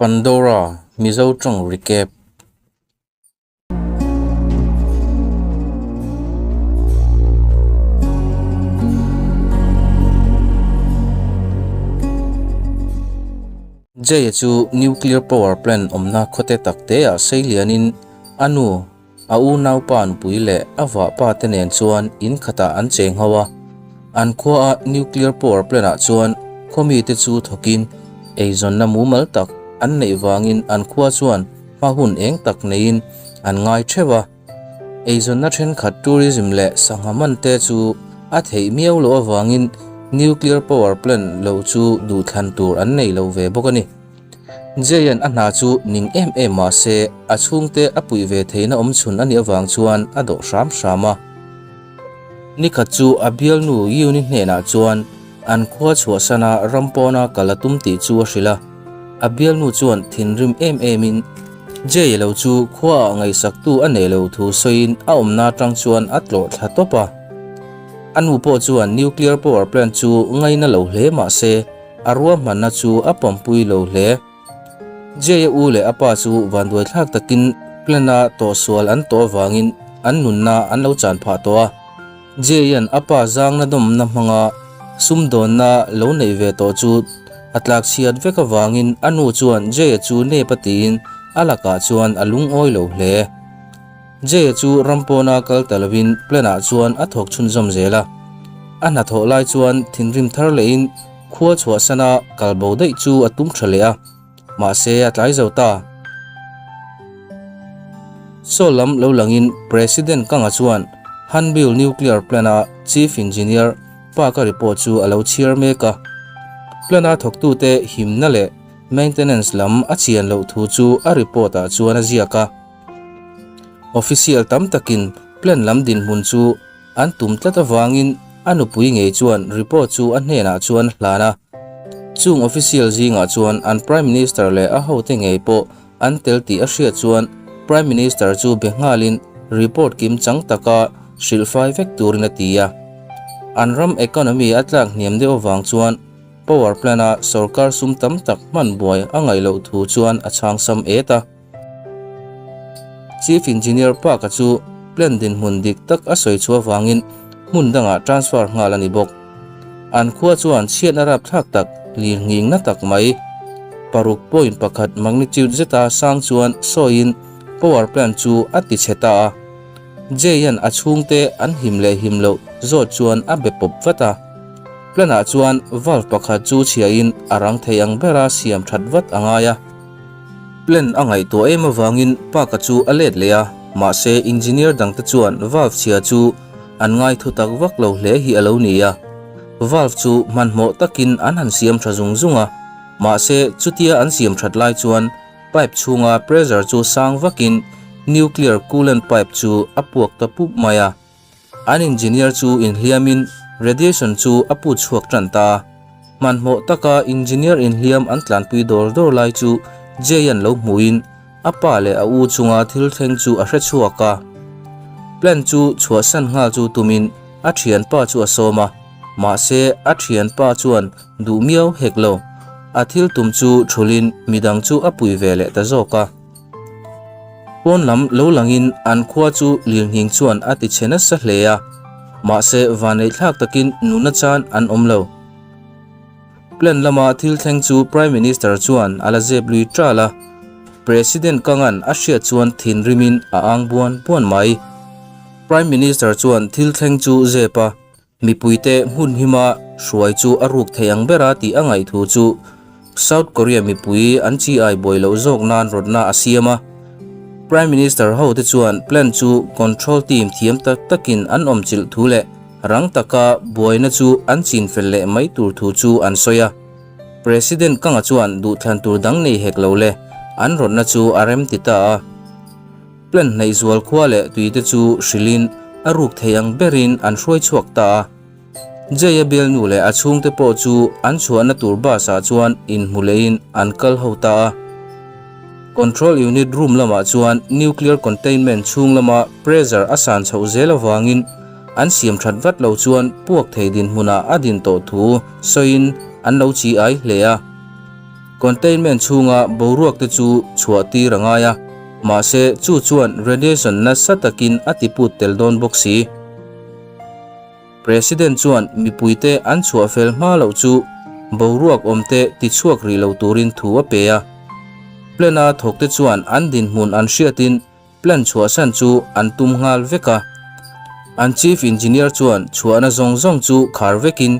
Pandora Mizo tawng recap. Jay-a chu nuclear power plant awmna khawte takte-ah sei lianin a nu, a unaupa nupui leh a vahpa te nen chuan in khatah an cheng ho a. An khuaa nuclear power plant-ah chuan khawmite chu thawkin eizawnna mumal tak an neih vangin an khua chuan hma hun eng tak neiin an ngai theuh a. Eizawnna thenkhat tourism leh sangha man te chu a theih miau loh avangin nuclear power plant lo chu duhthlan tur an nei lo ve bawk a ni. Jayan a hna chu ning em em mah se a chhungte a puih ve theihna awm chhun a nih avang chuan a dawh hram hram a. Nikhat chu a bialnu Yuni hnenah chuan an khua chhuahsana ram pawna kal a tum tih chu a hrilh a. A bialnu chuan thinrim em emin Jay lo chu khuaah ngaihsaktu a nei lo thu sawiin a awmna atang chuan a tlawh thla tawp a. A nu pawh chuan nuclear power plant chu ngaina lo hle mah se a ruahmanna chu a pawmpui lo hle. Jay-a u leh a pa chu vanduaithlak takin plant-a tawhsual an tawh avangin an nunna an lo chan phah tawh a. Jay-a'n a pa zangna dawmna hmanga sumdawnna lo neih ve tawh chu a tlakchhiat vek avangin a nu chuan Jay-a chu nep a tiin a lakah chuan a lungawi lo hle. Jay-a chu ram pawna kal ta lovin plan-ah chuan a thawk chhunzawm zel a. A hnathawh lai chuan thinrim thar lehin khua chhuahsana kal bo daih chu a tum tha leh a, mahse a tlai zo ta. Saw lam lo langin President Kanga chuan Hanbyul Nuclear Plant-a Chief Engineer Park-a report chu a lo chhiar mek a. Plant-a thawktute himna leh maintenance lam a chian loh thu chu a report-ah chuan a ziak a. Official tam takin plant lam dinhmun chu An tum tlat avangin a nupui ngei chuan report chu a hnenah chuan hlan a. Chung official zingah chuan an Prime Minister leh a hote ngei pawh an tel tih a hriat chuan Prime Minister chu be nghalin report kim chang taka hrilhfai vek turin a ti a. An ram economy a tlak hniam deuh avang chuan power plant-a sorkar sum tam tak hman buai a ngaih loh thu chuan a chhang sam et a. Chief Engineer Park-a chu plan dinhmun dik tak a sawi chhuah avangin hmun dangah transfer nghal a ni bawk. An khua chuan chhiatna rapthlak tak lir nghing na tak mai 6.1 magnitude zeta sang chuan sawiin power plant chu a ti chhe ta a. Jay-a'n a chhungte an him leh him loh zawt chuan a be pawp vat a. Plant-ah chuan valve pakhat chu chhiahin a rang thei ang bera siam that vat a ngai a. Plan a ngaihtuah em avangin Park-a chu a let leh a, mahse engineer dangte chuan valve chhia chu an ngai thu tak vak lo hle hi a lo ni a. Valve chu hmanhmawh takin an han siam tha zung zung a, mahse chutia an siam that lai chuan pipe chhunga pressure chu sang vakin nuclear coolant pipe chu a puak ta pup mai a. An engineer chu inhliamin radiation chu a put chhuak tan ta. Hmanhmawh taka engineer inhliam an tlanpui dawr dawr lai chu Jay-a'n lo hmuhin a pa leh a u chunga thil thleng chu a hre chhuak a. Plan chu chhuahsan nghal chu tumin a thianpa chu a sawm a, mahse a thianpa chuan duh miau hek lo. A thil tum chu thulin midang chu a pui ve leh ta zawk a. Pawn lam lo langin an khua chu lirnghing chuan a ti chhe nasa hle a, mahse vaneihthlak takin nuna chan an awm lo. Plan lama thil thleng chu Prime Minister chuan a la zep lui ṭal a, President Kangan a hriat chuan thinrimin a ang buan buan mai. Prime Minister chuan thil thleng chu zep a, Mipuite hmun hima hruai chu a ruk thei ang bera tih a ngaih thu chu South Korea mipui an chi ai buai loh zawk nan rawtna a siam a. Prime Minister hote chuan plan chu control team thiam tak takin an awmchilh thu leh rang taka buaina chu an chinfel leh mai tur thu chu an sawi a. President Kanga chuan duhthlan tur dang nei hek lo le an rawtna chu a rem ti ta a. Plan hnaih zual khua leh tuite chu hrilhin a ruk thei ang berin an hruai chhuak ta a. Jay-a bialnu leh a chhungte pawh chu an chhuahna tur bus-ah chuan inhmu lehin an kal ho ta a. Control Unit room lamah chuan nuclear containment chhung lama pressure a san chhoh zel avangin an siam that vat lo chuan puak thei dinhmunah a din tawh thu sawiin an lo chi ai hle a. Containment chhunga boruak te chu chhuah tir a ngai a, mahse chu chuan radiation nasa takin a ti put tel dawn bawk si. President chuan mipuite an chhuah fel hma loh chu boruak awmte ti chhuak rih lo turin thu a pe a. Plan-a thawkte chuan an dinhmun an hriatin Plan chhuahsan chu an tum nghal vek a. An Chief Engineer chuan chhuahna zawng zawng chu khar vekin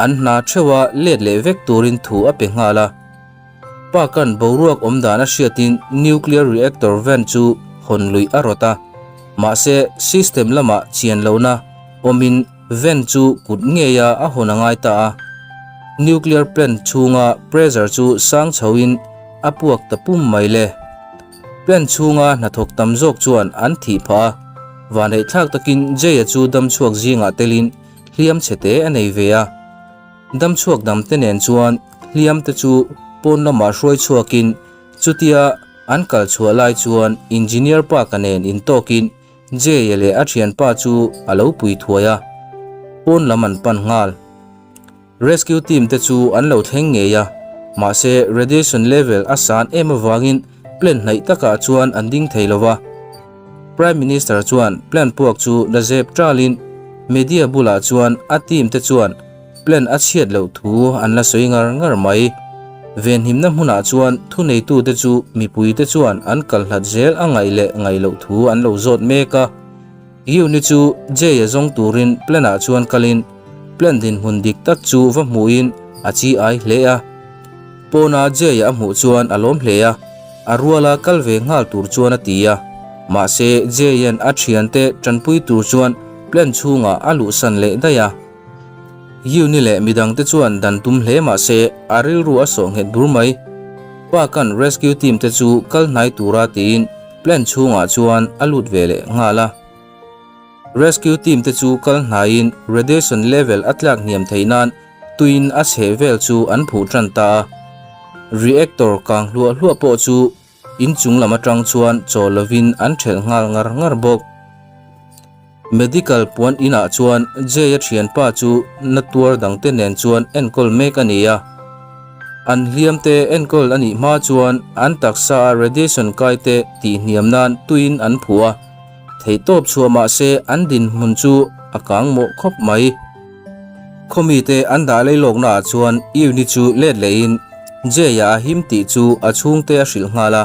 an hna theuha let leh vek turin thu a pe nghal a. Park-a'n boruak awm dan a hriatin nuclear reactor vent chu hawn luih a rawt a. Mahse, system lamah chian lohna awmin vent chu kut ngeia a hawn a ngai ta a. Nuclear plant chhunga pressure chu sang chhoin a puak ta pum mai le. Plant chhunga hnathawk tam zawk chuan an thih phah a, vanheihthlak takin Jay-a chu damchhuak zingah telin hliam chhe te a nei ve a. Damchhuak damte nen chuan hliam te chu pawn lamah hruai chhuakin chutia an kal chhuah lai chuan Engineer Park-a nen intawkin Jay-a leh a thianpa chu a lo pui thuai a, pawn lam an pan nghal. Rescue team te chu an lo thleng ngei a, mahse radiation level a san em avangin plan hnaih takah chuan an ding thei lo va. Prime Minister chuan plan puak chu la zep ṭalin media bulah chuan a team te chuan plan a chhiat loh thu an la sawi ngar ngar mai. Venhimna hmunah chuan thuneitute chu mipuite chuan an kal hlat zel a ngaih leh ngaih loh thu an lo zawt mek a. Yuni chu Jay-a zawng turin plan-ah chuan kalin plan dinhmun dik tak chu va hmuhin a chi ai hle a. Pawna Jay-a a hmuh chuan a lawm hle a, a ruala kal ve nghal tur chuan a ti a. Mahse, Jay-a'n a thiante tanpui tur chuan plan chhungah a luhsan leh daih a. Yuni leh midangte chuan dan tum hle mahse a rilru a sawh nghet bur mai. Park-a'n rescue team te chu kal hnai tura tiin Plan chhungah chuan a lut ve leh nghal a. Rescue team te chu kal hnaiin radiation level a tlak hniam theih nan tuiin a chheh vel chu an phuh tan ta a. Reactor kang hluah hluah pawh chu inchung lam atang chuan chaw lovin an thelh nghal ngar ngar bawk. Medical puan inah chuan Jay-a thianpa chu na tuar dangte nen chuan enkawl mek a ni a. An hliamte enkawl a nih hma chuan an taksa a radiation kaite tihhniam nan tuiin an phuh a. Theihtawp chhuah mah se an dinhmun chu a kang mawh khawp mai. Khawmite an dah leilawkna ah chuan Euni chu let lehin Jay-a a him tih chu a chhungte a hrilh nghal a.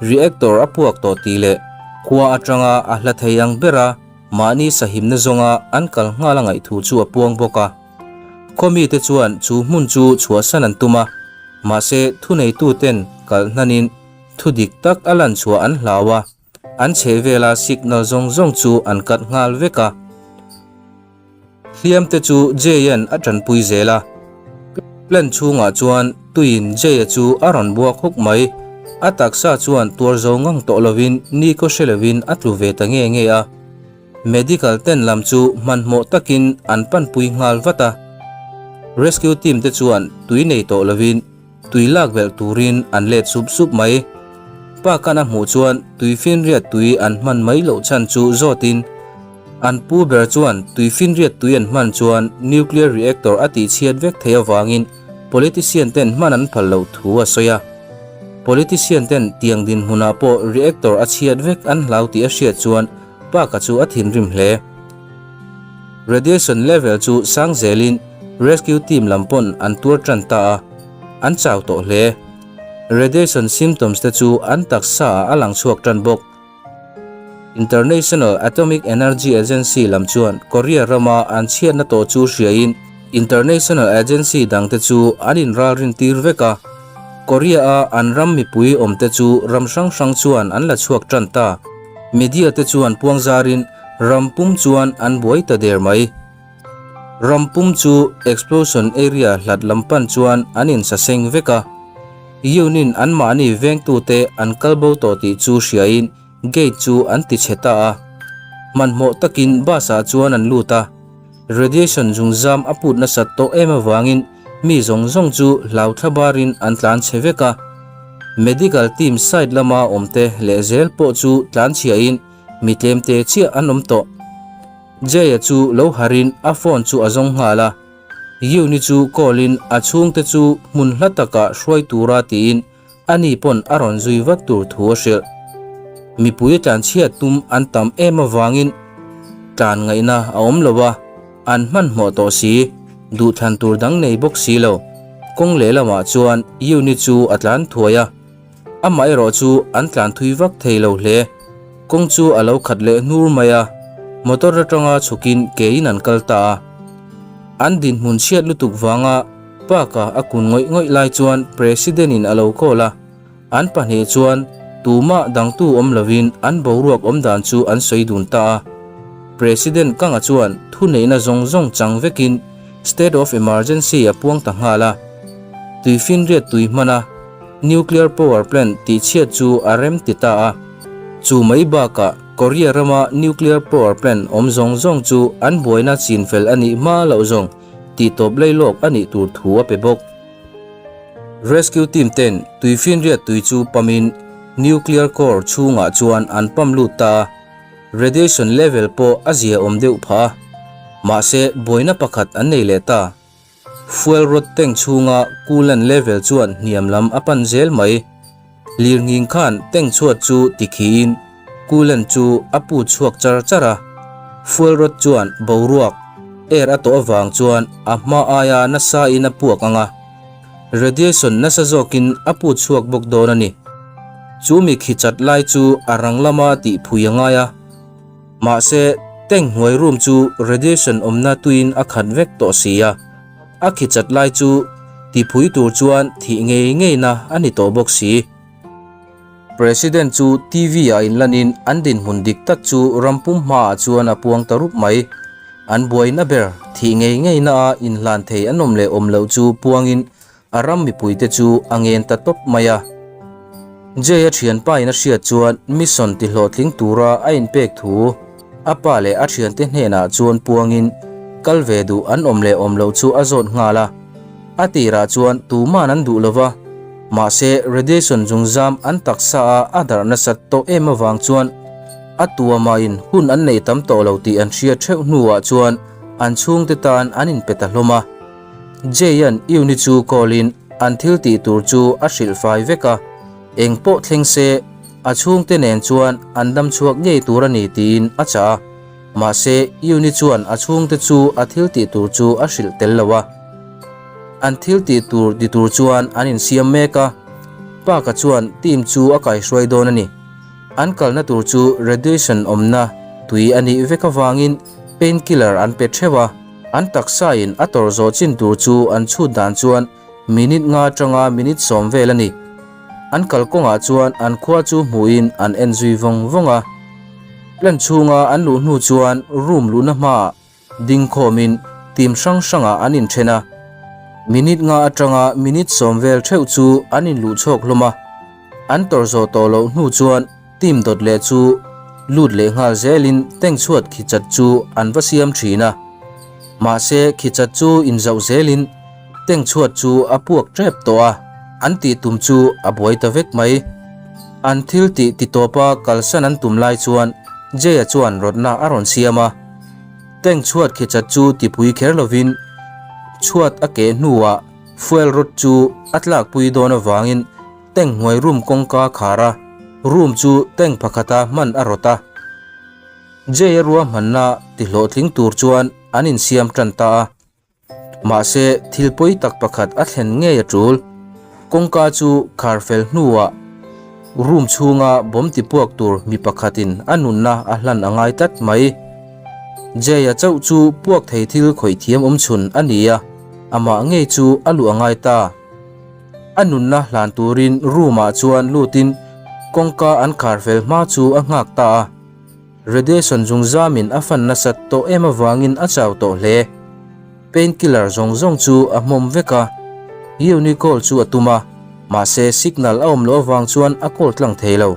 Reactor a puak tawh tih leh khua atanga a hla thei ang bera mahni sahimna zawnga an kal nghal a ngaih thu chu a puang bawk a. Khaw mite chuan chu hmun chu chhuahsan an tum a, mahse thuneituten kal hnanin thu dik tak a lan chhuah an hlau a, an chhehvela signal zawng zawng chu an cut nghal vek a. Hliam te chu Jay-a'n a tanpui zel a. Plant chhungah chuan tuiin Jay-a chu a rawn buak huk mai. A taksa chuan tuar zo ngang tawh lovin nikhaw hre lovin a tlu ve ta nge nge a. Medical ten lam chu hmanhmawh takin an panpui nghal vat a. Rescue team te chuan tui nei tawh lovin Tui lak belh turin an let sup sup mai. Pa kan a hmuh chuan tuifinriat tui an hman mai loh chhan chu zawtin an pu ber chuan tuifinriat tui an hman chuan nuclear reactor a tihchhiat vek theih avangin politician ten hman an phal loh thu a sawi a. Politician ten tiang dinhmunah pawh reactor a chhiat vek an hlau tih a hriat chuan Park-a chu a thinrim hle. Radiation level chu sang zelin rescue team lam pawn an tuar tan ta a, an chau tawh hle. Radiation symptoms te chu an taksa ah a lang chhuak tan bawk. International Atomic Energy Agency lam chuan Korea rama an chhiatna tawh chu hriain international agency dangte chu an inralrin tir vek a. Korea-a an ram mipui awmte chu ram hrang hrang chuan an la chhuak tan ta. Media te chuan puangzarin ram pum chuan an buai ta der mai. Ram pum chu explosion area hlat lam pan chuan an insaseng vek a. Yoon-in anmahni vengtute an kal bo tawh tih chu hriain gate chu an ti chhe ta a. Hmanhmawh takin bus-ah chuan an lut a. Radiation zungzam a put nasat tawh em avangin mi zawng zawng chu hlau thla barin an tlan chhe vek a. Medical team side lama awmte lehzel pawh chu tlan chhiahin mi tlemte chiah an awm tawh. Jay-a chu lo harin a phone chu a zawng nghal a. Yuni chu call in a chhungte chu hmun hla takah hruai tura tiin ani pawn a rawn zui vat tur thu a hrilh. Mipui tlanchhiat tum an tam em avangin tlan ngaihna a awm lo a, an hmanhmawh tawh si, duhthlan tur dang nei bawk si lo. Kawng lehlamah chuan Yuni chu a tlan thuai a. Amah erawh chu an tlan thui vak thei lo hle. Kawng chu a lo khat leh hnur mai a, motor atanga chhukin kein an kal ta a. An dinhmun chhiat lutuk vanga park-a a kun ngawih ngawih lai chuan President-in a lo call a, an pahnih chuan tumah dangtu awm lovin an boruak awm dan chu an sawi dun ta a. President Kanga chuan thuneihna zawng zawng chang vekin State of Emergency a puang ta nghal a, tuifinriat tui hmana Nuclear Power Plant tihchhiat chu a rem ti ta a. Chu mai bakah Korea rama Nuclear Power Plant awm zawng zawng chu an buaina chinfel a nih hma loh zawng tihtawp leilawk a nih tur thu a pe bawk. Rescue team ten tuifinriat tui chu pamin Nuclear Core chhungah chuan an pam lut ta a, radiation level pawh a zia awm deuh phah a. Mahse buaina pakhat an nei leh ta. Fuel rod tank chhunga coolant level chuan hniam lam a pan zel mai. Lirnghing khan tank chhuat chu tikhiin coolant chu a put chhuak char char a. Fuel rod chuan boruak, air, a tawh avang chuan a hma aia nasa in a puak ang a, radiation nasa zawkin a put chhuak bawk dawn a ni. Chu mi khi chat lai chu a rang lama tihphui a ngai a. Mahse, tank hnuai room chu radiation awmna tuiin a khat vek tawh si a, a khi chat lai chu tiphui tur chuan thih ngei ngeina a ni tawh bawk si. President chu TV ah inlanin an dinhmun dik tak chu rampum hmaah chuan a puang ta rup mai. An buaina ber thih ngei ngeina a inhlan thei an awm leh awm loh chu puangin A ram mipuite chu a ngen ta tawp mai a. Jay-a thianpa in a hriat chuan mission ti hlawhtling tura a inpek thu a pa leh a thiante hnenah chuan puangin kal ve duh an awm leh awm loh chu a zawt nghal a. A tirah chuan tuman an duh lova, mahse radiation zungzam an taksa a a darh nasat tawh em avang chuan a tuamahin hun an nei tam tawh lo tih an hriat theuh hnuah chuan an chhungte tan an inpe ta hlawm a. Jay-a'n Euni chu call-in an thil tih tur chu a hrilh fai vek a, eng pawh thleng se a chhungte nen chuan an dam chhuak ngei tur a ni tiin a chah a. Mahse, Euni chuan a chhungte chu a thil tih tur chu a hrilh tel lo a. An thil tih tur ti tur chuan an insiam mek a, Park-a chuan team chu a kaihruai dawn a ni. An kalna tur chu radiation awmna tui a nih vek avangin painkiller an pe theuh a. An taksain a tawrh zawh chin tur chu an chhut dan chuan minute nga atanga minute sawm vel a ni. An kalkawngah chuan an khua chu hmuhin an en zui vawng vawng a. Plan chhunga an luh hnu chuan room luhna hmaah ding khawmin team hrang hrangah an inthen a. Minute nga atanga minute sawm vel theuh chu an inluh chhawk hlawm a. An tawrh zawh tawh loh hnu chuan team dawt leh chu lut leh nghal zelin tank chhuat khi chat chu an va siam thin a. Mahse khi chat chu inzauh zelin tank chhuat chu a puak tep tawh a, an tih tum chu a buai ta vek mai. An thil tih ti tawpa kalsan an tum lai chuan Jay-a chuan rawtna a rawn siam a. Tank chhuat khi chat chu tipui kher lovin chhuat a keh hnuah Fuel rod chu a tlakpui dawn avangin tank hnuai room kawngka a khar a, room chu tank pakhata hman a rawt a. Jay-a ruahmanna ti hlawhtling tur chuan an insiam tan ta a. Mahse, thil pawi tak pakhat a thlen ngei a tul. Kawngka chu khar fel hnuah room chhunga bawm ti puak tur mi pakhatin a nunna a hlan a ngai tlat mai. Jay-a chauh chu puak thei thil khawih thiam awm chhun a ni a. Amah ngei chu a luh a ngai ta. A nunna hlan turin room ah chuan lutin kawngka an khar fel hma chu a nghak ta a. Radiation zungzamin a fan nasat tawh em avangin a chau tawh hle. Pain killer zawng zawng chu a hmawm vek a. Yuni call chu a tum a, mahse signal a awm loh avang chuan a call tlang thei lo.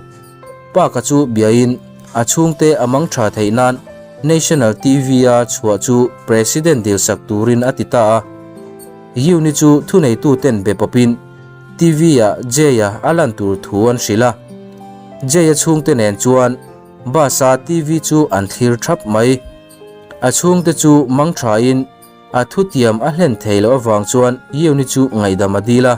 Park-a chu biain a chhungte a mang tha theih nan National TV-a chhuah chu President dilsak turin a ti ta a. Yuni chu thuneituten be pawpin TV-ah Jay-a a lan tur thu an hrilh a. Jay-a chhungte nen chuan bus-a TV chu an thlir thap mai. A chhungte chu mang thain. A thutiam a hlen thei loh avang chuan Yeon-i chu ngaihdam a dil a.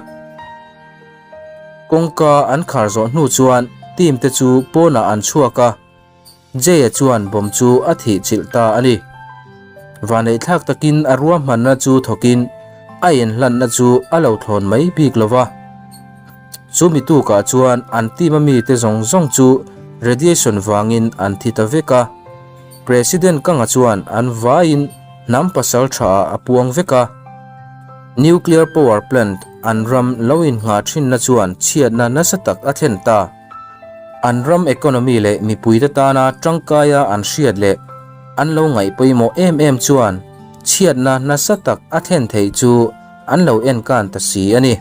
Kawngka an khar zawh hnu chuan team te chu pawnah an chhuak a, Jay-a chuan bomb chu a thih chilh ta a ni. Vaneihthlak takin a ruahmanna chu thawkin a inhlanna chu a lo thlawn mai bik lo va. Chu mi tukah chuan an team a mite zawng zawng chu radiation vangin an thi ta vek a. President Kanga chuan an vaiin hnam pasal thaah a puang vek a. Nuclear power plant an ram lo innghah thinna chuan chhiatna nasa tak a thlen ta. An ram economy leh mipuite tana tangkaia an hriat leh an lo ngaih pawimawh em em chuan chhiatna nasa tak a thlen theih chu an lo enkan ta si a ni.